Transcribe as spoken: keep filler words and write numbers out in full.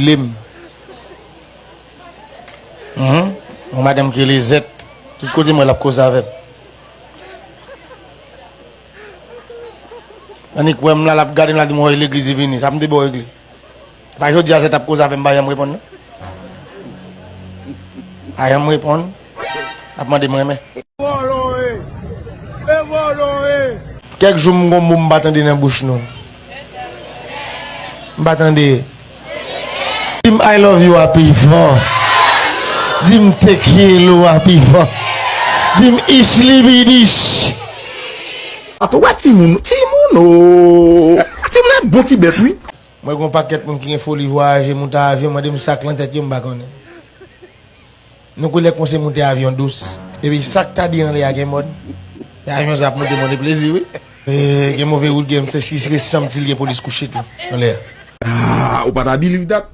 Lem. Mhm. Yon madanm ki rele Zèt. Tout kote mwen l ap koze avè m. Annik wè m la, l ap gade m, l ap di m, "Woy, legliz li vini." Sa m te ba w regle. Pa jodi a Zèt ap koze avè m, pa janm reponn non. Pa janm reponn. Ap mande m renmen. Vòlò e. E vòlò e. Kèk jou m gon mo m pa tande nan bouch nou. M pa tande. Di m "I love you" a pi fò. Di m "Te quiero" a pi fò. Di m "Ish libidich". Atò wè timoun, timoun o. Timoun e bon ti bèt wi. Mwen gon pakèt moun ki gen foli vwayaje, moute avyon, mande m sa k lan tèt yo, m pa konnen. Nou konnen kòman se moute avyon dous. Epi sa k ta di anlè a gen mòd. E avyon sa ap moute, monte plezi wi. E, gen move wout, gen se si resanm ti l gen polis kouche tou anlè a. Ah, ou pa ta believe that?